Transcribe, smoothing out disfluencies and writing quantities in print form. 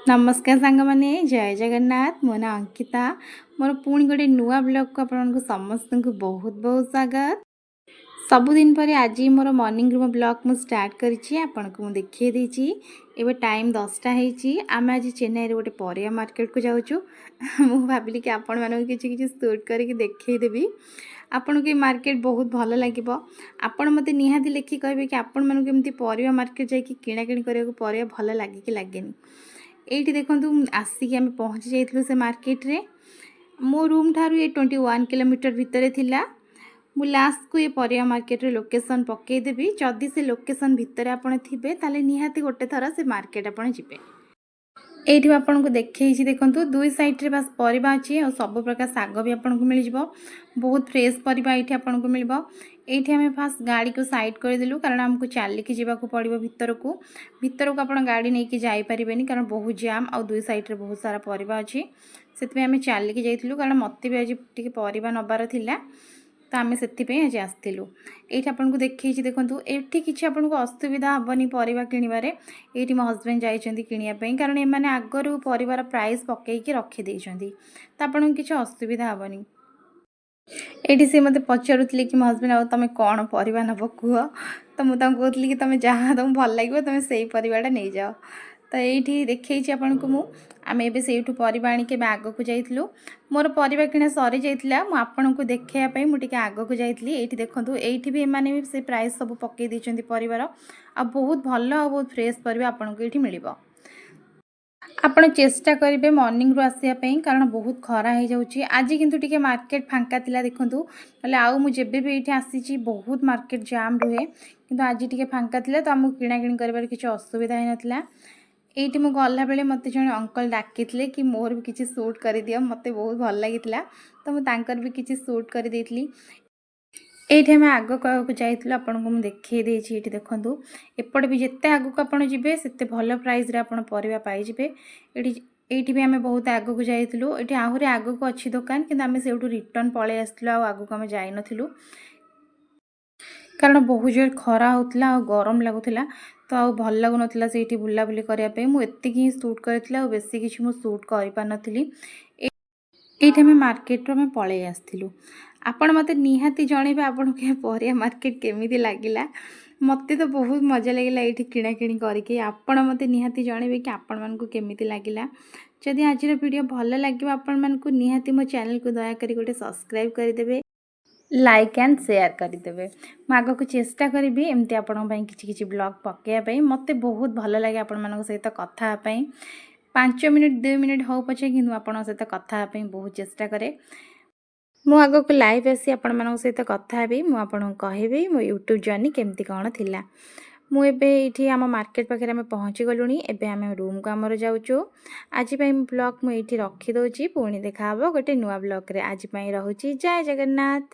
ନମସ୍କାର ସାଙ୍ଗମାନେ, ଜୟ ଜଗନ୍ନାଥ। ମୋ ନାଁ ଅଙ୍କିତା। ମୋର ପୁଣି ଗୋଟେ ନୂଆ ବ୍ଲଗ୍କୁ ଆପଣମାନଙ୍କୁ ସମସ୍ତଙ୍କୁ ବହୁତ ବହୁତ ସ୍ୱାଗତ। ସବୁଦିନ ପରି ଆଜି ମୋର ମର୍ଣ୍ଣିଂରୁ ମୋ ବ୍ଲଗ୍ ମୁଁ ଷ୍ଟାର୍ଟ କରିଛି। ଆପଣଙ୍କୁ ମୁଁ ଦେଖାଇ ଦେଇଛି। ଏବେ ଟାଇମ୍ 10ଟା ହେଇଛି। ଆମେ ଆଜି ଚେନ୍ନାଇରେ ଗୋଟେ ପରିବା ମାର୍କେଟକୁ ଯାଉଛୁ। ମୁଁ ଭାବିଲି କି ଆପଣମାନଙ୍କୁ କିଛି କିଛି ସୁଟ୍ କରିକି ଦେଖେଇଦେବି। ଆପଣଙ୍କୁ ଏ ମାର୍କେଟ ବହୁତ ଭଲ ଲାଗିବ। ଆପଣ ମୋତେ ନିହାତି ଲେଖି କହିବେ କି ଆପଣମାନଙ୍କୁ ଏମିତି ପରିବା ମାର୍କେଟ ଯାଇକି କିଣାକିଣି କରିବାକୁ ପରିବା ଭଲ ଲାଗେ କି ଲାଗେନି। ଏଇଠି ଦେଖନ୍ତୁ, ଆସିକି ଆମେ ପହଞ୍ଚି ଯାଇଥିଲୁ ସେ ମାର୍କେଟରେ। ମୋ ରୁମ୍ ଠାରୁ ଏ 21 କିଲୋମିଟର ଭିତରେ ଥିଲା। ମୁଁ ଲାଷ୍ଟକୁ ଏ ପରିବା ମାର୍କେଟର ଲୋକେସନ୍ ପକାଇଦେବି। ଯଦି ସେ ଲୋକେସନ୍ ଭିତରେ ଆପଣ ଥିବେ, ତାହେଲେ ନିହାତି ଗୋଟେ ଥର ସେ ମାର୍କେଟ ଆପଣ ଯିବେ। ଏଇଠି ମୁଁ ଆପଣଙ୍କୁ ଦେଖେଇଛି, ଦେଖନ୍ତୁ, ଦୁଇ ସାଇଡ଼୍ରେ ବାସ୍ ପରିବା ଅଛି ଆଉ ସବୁ ପ୍ରକାର ଶାଗ ବି ଆପଣଙ୍କୁ ମିଳିଯିବ। ବହୁତ ଫ୍ରେଶ୍ ପରିବା ଏଇଠି ଆପଣଙ୍କୁ ମିଳିବ। ଏଇଠି ଆମେ ଫାଷ୍ଟ ଗାଡ଼ିକୁ ସାଇଡ଼୍ କରିଦେଲୁ, କାରଣ ଆମକୁ ଚାଲିକି ଯିବାକୁ ପଡ଼ିବ ଭିତରକୁ। ଭିତରକୁ ଆପଣ ଗାଡ଼ି ନେଇକି ଯାଇପାରିବେନି, କାରଣ ବହୁତ ଜାମ୍ ଆଉ ଦୁଇ ସାଇଡ଼୍ରେ ବହୁତ ସାରା ପରିବା ଅଛି। ସେଥିପାଇଁ ଆମେ ଚାଲିକି ଯାଇଥିଲୁ, କାରଣ ମୋତେ ବି ଆଜି ଟିକେ ପରିବା ନେବାର ଥିଲା। ତ ଆମେ ସେଥିପାଇଁ ଆଜି ଆସିଥିଲୁ। ଏଇଠି ଆପଣଙ୍କୁ ଦେଖେଇଛି, ଦେଖନ୍ତୁ, ଏଠି କିଛି ଆପଣଙ୍କୁ ଅସୁବିଧା ହେବନି ପରିବା କିଣିବାରେ। ଏଇଠି ମୋ ହଜବେଣ୍ଡ ଯାଇଛନ୍ତି କିଣିବା ପାଇଁ, କାରଣ ଏମାନେ ଆଗରୁ ପରିବାର ପ୍ରାଇସ୍ ପକେଇକି ରଖିଦେଇଛନ୍ତି, ତ ଆପଣଙ୍କୁ କିଛି ଅସୁବିଧା ହେବନି। ଏଇଠି ସେ ମୋତେ ପଚାରୁଥିଲେ କି ମୋ ହଜବେଣ୍ଡ, ଆଉ ତୁମେ କ'ଣ ପରିବା ନେବ କୁହ। ତ ମୁଁ ତାଙ୍କୁ କହୁଥିଲି କି ତୁମେ ଯାହା ତୁମକୁ ଭଲ ଲାଗିବ, ତୁମେ ସେଇ ପରିବାଟା ନେଇଯାଅ। ତ ଏଇଠି ଦେଖେଇଛି ଆପଣଙ୍କୁ ମୁଁ। ଆମେ ଏବେ ସେଇଠୁ ପରିବା ଆଣିକି ଏବେ ଆଗକୁ ଯାଇଥିଲୁ। ମୋର ପରିବା କିଣା ସରିଯାଇଥିଲା। ମୁଁ ଆପଣଙ୍କୁ ଦେଖେଇବା ପାଇଁ ମୁଁ ଟିକେ ଆଗକୁ ଯାଇଥିଲି। ଏଇଠି ଦେଖନ୍ତୁ, ଏଇଠି ବି ଏମାନେ ବି ସେ ପ୍ରାଇସ୍ ସବୁ ପକେଇ ଦେଇଛନ୍ତି ପରିବାର। ଆଉ ବହୁତ ଭଲ ଆଉ ବହୁତ ଫ୍ରେଶ୍ ପରିବା ଆପଣଙ୍କୁ ଏଇଠି ମିଳିବ। ଆପଣ ଚେଷ୍ଟା କରିବେ ମର୍ଣ୍ଣିଂରୁ ଆସିବା ପାଇଁ, କାରଣ ବହୁତ ଖରା ହେଇଯାଉଛି। ଆଜି କିନ୍ତୁ ଟିକେ ମାର୍କେଟ ଫାଙ୍କା ଥିଲା, ଦେଖନ୍ତୁ। ନହେଲେ ଆଉ ମୁଁ ଯେବେ ବି ଏଇଠି ଆସିଛି, ବହୁତ ମାର୍କେଟ ଜାମ୍ ରୁହେ। କିନ୍ତୁ ଆଜି ଟିକେ ଫାଙ୍କା ଥିଲା, ତ ଆମକୁ କିଣାକିଣି କରିବାରେ କିଛି ଅସୁବିଧା ହେଇନଥିଲା। ଏଇଠି ମୁଁ ଗଲାବେଳେ ମୋତେ ଜଣେ ଅଙ୍କଲ ଡାକିଥିଲେ କି ମୋର ବି କିଛି ସୁଟ୍ କରିଦିଅ। ମୋତେ ବହୁତ ଭଲ ଲାଗିଥିଲା, ତ ମୁଁ ତାଙ୍କର ବି କିଛି ସୁଟ୍ କରିଦେଇଥିଲି। ଏଇଠି ଆମେ ଆଗକୁ ଆଗକୁ ଯାଇଥିଲୁ। ଆପଣଙ୍କୁ ମୁଁ ଦେଖେଇ ଦେଇଛି। ଏଇଠି ଦେଖନ୍ତୁ, ଏପଟେ ବି ଯେତେ ଆଗକୁ ଆପଣ ଯିବେ, ସେତେ ଭଲ ପ୍ରାଇସ୍ରେ ଆପଣ ପରିବା ପାଇଯିବେ। ଏଇଠି ବି ଆମେ ବହୁତ ଆଗକୁ ଯାଇଥିଲୁ। ଏଇଠି ଆହୁରି ଆଗକୁ ଅଛି ଦୋକାନ, କିନ୍ତୁ ଆମେ ସେଇଠୁ ରିଟର୍ନ ପଳେଇ ଆସିଥିଲୁ। ଆଉ ଆଗକୁ ଆମେ ଯାଇନଥିଲୁ, କାରଣ ବହୁତ ଜୋର ଖରା ହେଉଥିଲା ଆଉ ଗରମ ଲାଗୁଥିଲା। ତ ଆଉ ଭଲ ଲାଗୁନଥିଲା ସେଇଠି ବୁଲାବୁଲି କରିବା ପାଇଁ। ମୁଁ ଏତିକି ହିଁ ସୁଟ୍ କରିଥିଲି, ଆଉ ବେଶୀ କିଛି ମୁଁ ସୁଟ୍ କରିପାରିନଥିଲି। ଏଇଠି ଆମେ ମାର୍କେଟରୁ ଆମେ ପଳେଇ ଆସିଥିଲୁ। ଆପଣ ମୋତେ ନିହାତି ଜଣେଇବେ ଆପଣଙ୍କୁ ଏ ପରିବା ମାର୍କେଟ କେମିତି ଲାଗିଲା। ମୋତେ ତ ବହୁତ ମଜା ଲାଗିଲା ଏଇଠି କିଣାକିଣି କରିକି। ଆପଣ ମୋତେ ନିହାତି ଜଣେଇବେ କି ଆପଣମାନଙ୍କୁ କେମିତି ଲାଗିଲା। ଯଦି ଆଜିର ଭିଡ଼ିଓ ଭଲ ଲାଗିବ ଆପଣମାନଙ୍କୁ, ନିହାତି ମୋ ଚ୍ୟାନେଲକୁ ଦୟାକରି ଗୋଟେ ସବସ୍କ୍ରାଇବ୍ କରିଦେବେ, ଲାଇକ୍ ଆଣ୍ଡ ସେୟାର କରିଦେବେ। ମୁଁ ଆଗକୁ ଚେଷ୍ଟା କରିବି ଏମିତି ଆପଣଙ୍କ ପାଇଁ କିଛି କିଛି ବ୍ଲଗ୍ ପକାଇବା ପାଇଁ। ମୋତେ ବହୁତ ଭଲ ଲାଗେ ଆପଣମାନଙ୍କ ସହିତ କଥା ହେବା ପାଇଁ। 5 ମିନିଟ୍, 2 ମିନିଟ୍ ହେଉ ପଛେ, କିନ୍ତୁ ଆପଣଙ୍କ ସହିତ କଥା ହେବା ପାଇଁ ବହୁତ ଚେଷ୍ଟା କରେ। ମୁଁ ଆଗକୁ ଲାଇଭ୍ ଆସି ଆପଣମାନଙ୍କ ସହିତ କଥା ହେବି। ମୁଁ ଆପଣଙ୍କୁ କହିବି ମୋ ୟୁଟ୍ୟୁବ୍ ଜର୍ଣ୍ଣି କେମିତି କ'ଣ ଥିଲା। ମୁଁ ଏବେ ଏଇଠି ଆମ ମାର୍କେଟ ପାଖରେ ଆମେ ପହଞ୍ଚି ଗଲୁଣି। ଏବେ ଆମେ ରୁମ୍କୁ ଆମର ଯାଉଛୁ। ଆଜି ପାଇଁ ବ୍ଲଗ୍ ମୁଁ ଏଇଠି ରଖିଦେଉଛି। ପୁଣି ଦେଖାହେବ ଗୋଟେ ନୂଆ ବ୍ଲଗ୍ରେ। ଆଜି ପାଇଁ ରହୁଛି। ଜୟ ଜଗନ୍ନାଥ।